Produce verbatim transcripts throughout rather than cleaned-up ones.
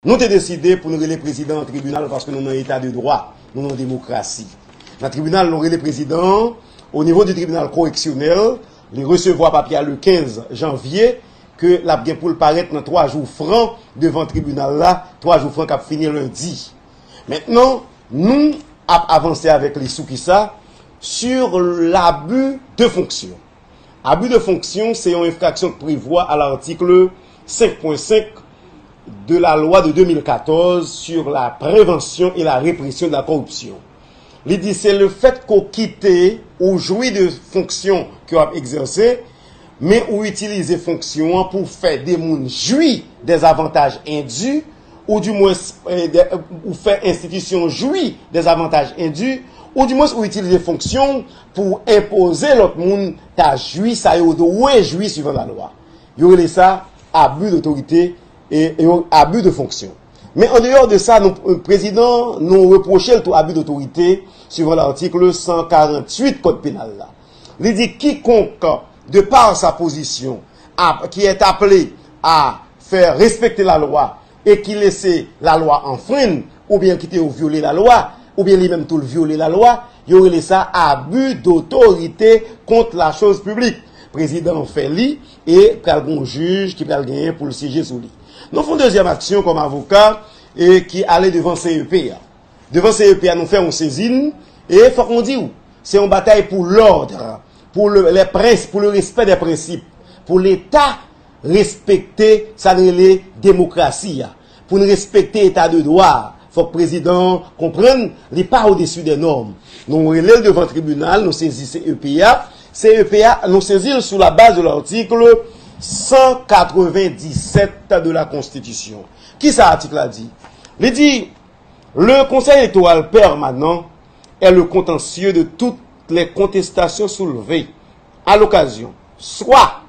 Nou te deside pou n rele prezidan an tribinal paske nou nan eta de dwa, nou nan demokrasi. Nan tribinal, nou rele prezidan an, o nivo di tribinal koreksyonèl, li resevwa papye a le kenz janvye, ke l ap gen pou l parèt nan twa jou fran devan tribinal la, twa jou fran k ap fini lendi. Mentnan, nou ap avanse avèk li sou kisa? Sur l'abus de fonction. Abus de fonction, se yon enfraksyon k prevwa à l'article cinq point cinq de la loi de deux mille quatorze sur la prévention et la répression de la corruption. Li di se le fèt ke w kite ou jwi de fonksyon ke w ap egzèse, men ou itilize fonksyon an pou fè de moun jwi des avantages indus, ou di mwens, eh, de- ou fè enstitisyon jwi des avantages indus, ou di mwens ou itilize fonksyon pou enpoze lòt moun ta jwi sa yo dwe jwi suivant la loi. Yo rele sa abus d'autorité e, e abus de fonction. Men an deyò de sa, nou, prezidan, nou repwoche l tou abus d'autorité suivant l'article cent quarante-huit kòd penal la. Li di quiconque, de par sa position, a- qui est appelé à faire respecter la loi et qui laisse la loi enfreinte, oubyen kite yo vyole lalwa, oubyen li menm tou l vyole lalwa, yo rele sa abus d'autorité contre la chose publique. Prezidan an fè li e pral gen yon jij ki pral genyen pou l sije sou li. Nou fè yon dezyèm aksyon kòm avoka e ki ale devan C E P a. Devan C E P a, nou fè yon sezin e fòk nou di w, se yon batay pou lòd, pou le, les princes, pour le respect des principes, pou Leta respekte sa n rele demokrasi a. Pou n respekte eta de dwa a, fòk prezidan an konprann li pa odesi dè nòm. Nou rele l devan tribinal, nou sezi C E P a. C E P a, nou sezi l sou la baz de l'article cent quatre-vingt-dix-sept de la Constitution. Kisa atik la di? Li di, le Conseil électoral permanent est le contentieux de toutes les contestations soulevées à l'occasion soit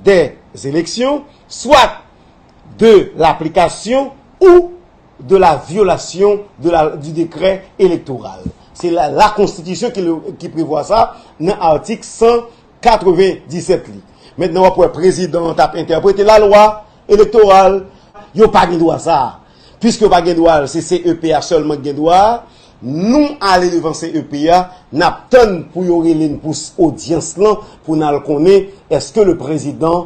des élections, soit de l'application ou de la violation de la, du décret électoral. Se la, la Constitution qui, le, qui prévoit ça nan atik san katrevenndisèt li. Mentnan w ap wè prezidan an t ap entèprete lalwa elektoral. Yo pa gen dwa sa a. Piske yo pa gen dwa a, se C E P a sèlman ki gen dwa a. Nou ale devan C E P a, n ap tann pou yo rele n pou s- odyans lan, pou n al konnen èske le prezidan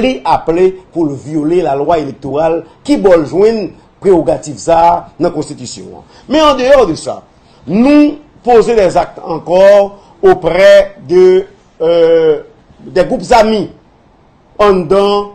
li aple pou l vyole lalwa elektoral, ki bò l jwenn prewogativ sa a nan konstitisyon an. Men an deyò de sa, nou poze des actes encore auprès de, euh, des groupes amis anndan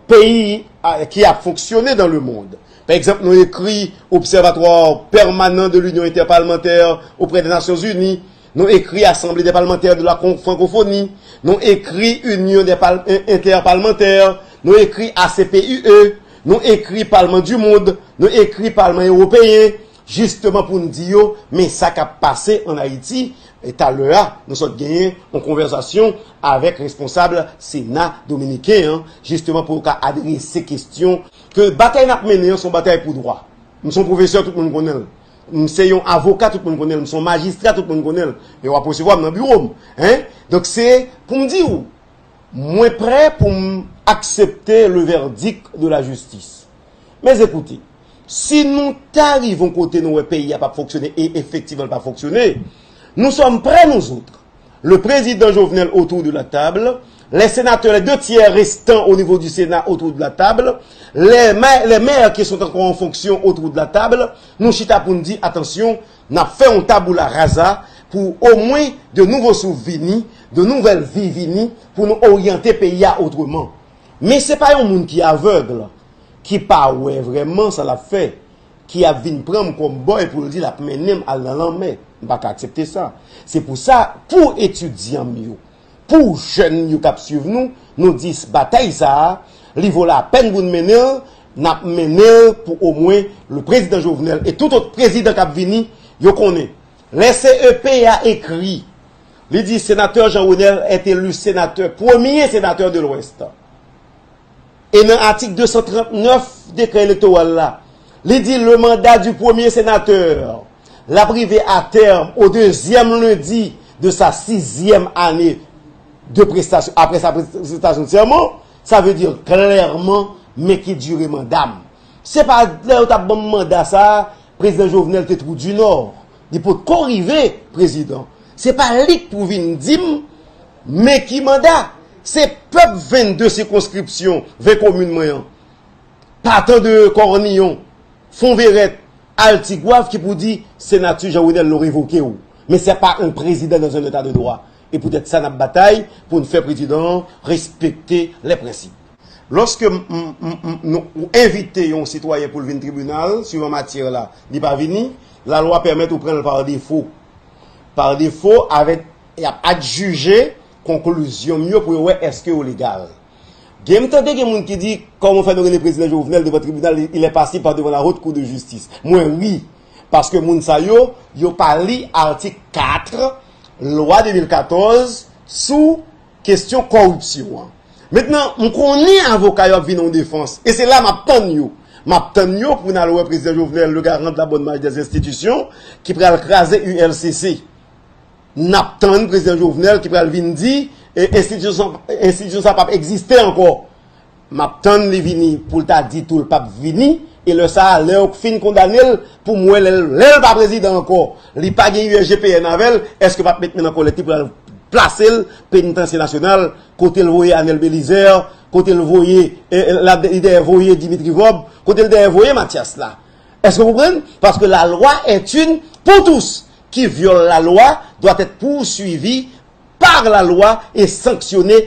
peyi a- ki ap fonksyone dans le monde. Pa egzanp, nou ekri Observatoire Permanent de l'Union Interparlementaire auprès des Nations Unies, nou ekri Assemblée des Parlementaires de la Con- Francophonie, nou ekri Union des Pal- Interparlementaires, nou ekri A C P U E, nou ekri Palman du Monde, nou ekri Palman Ewopeyen, jisteman pou n di yo, men sa k ap pase ann Ayiti, e talè a, nou sot genyen yon konvèsasyon avèk responsab Sena dominiken an, jisteman pou yo ka adrese kesyon ke batay n ap mennen an se yon batay pou dwa. M se yon pwofesè, tout moun konnen l. M se yon avoka, tout moun konnen l. M se yon majistra, tout moun konnen l. E w ap resevwa m nan biwo m. Hein? Donk se pou m di w, mwen prè pou m aksepte le verdict de la justice. Mes écoutez, si nou ta rive yon kote nou wè peyi a p ap fonksyone e efektivman l p ap fonksyone, nous sommes prêts, nous autres, le président Jovenel autour de la table, les sénateurs, les deux tiers restants au niveau du Sénat autour de la table, les ma- les maires qui sont encore en fonction autour de la table, nou chita pou n di, atansyon, n ap fè yon tabula rasa pou omwen de nouvo souf vini, de nouvèl vi vini, pou nou oryante peyi a otreman. Men se pa yon moun ki avèg, ki pa wè vrèman sa l ap fè, ki ap vin pran m kòm bòy pou l di l ap mennen m al nan lanmè. M pa ka aksepte sa. Se pou sa, pou etidyan m yo, pou jèn yo k ap swiv nou, nou di batay sa a, li vo lapèn pou n mennen l, n ap mennen l pou omwen le prezidan Jovenel e tout ot prezidan k ap vini, yo konnen. Lè C E P a ekri, li di sénateur Jean Renel est élu sénateur, premier sénateur de l'Ouest. E nan atik de san trant nèf dekrè elektoral la, li di le mandat du premier sénateur l ap rive a tèm au deuxième lundi de sa sixième année de prestation, après sa prestation de serment, sa vle di klèman, men ki dire manda m. Se pa lè yo t ap ban m manda sa a, prezidan Jovenel te Trou di Nò. Li potko rive prezidan. Se pa li k pou vin di m men ki manda. Se pèp vennde sikonskripsyon, ven komin mwen an, patan de Kòniyon, Fonverèt, al Tigwav ki pou di senatè Jean Renel nou revoke w. Men se pa yon prezidan dans un état de droit. E poutèt sa n ap batay pou n fè prezidan an respekte lè prensip. Lòske m, m, m, m, nou, ou envite yon sitwayen pou l vin tribinal, swivan matyè la, li pa vini, lalwa pèmèt ou pran l pa defo. Pa defo, avèk, y ap adjije konklizyon m yo pou yo wè èske yo legal. Gen m tande gen moun ki di, kòman fè nou rele prezidan Jovenel devan tribinal, il est passible par devant la haute cour de justice. Mwen ri, paske moun sa yo, yo pa li atik kat lwa de mil katòz sou kesyon kòripsyon an. Mentnan, m konnen avoka yo ap vin an defans, e se la m ap tann yo. M ap tann yo pou n al wè prezidan Jovenel, le garant de la bonne marche des institutions, ki pral kraze U L C C. N ap tann prezidan Jovenel ki pral vin di, e, enstitisyon sa, enstitisyon sa p ap egziste ankò. M ap tann li vini pou l ta di tou l p ap vini, e lè sa a, lè yo fin kondane l, pou m wè lè l, lè l pa prezidan ankò, li pa gen U S G P N avè l, èske m ap met men nan kòlèt li pou l al plase l penitansye nasyonal, kote l voye Anel Belizaire, kote l voye, e, e, la, li dèyè voye Dimitri Vorbe, kote l dèyè voye Mathias la. Èske w konprann? Paske la loi est une pour tous. Qui viole la loi doit être poursuivi par la loi et sanctionné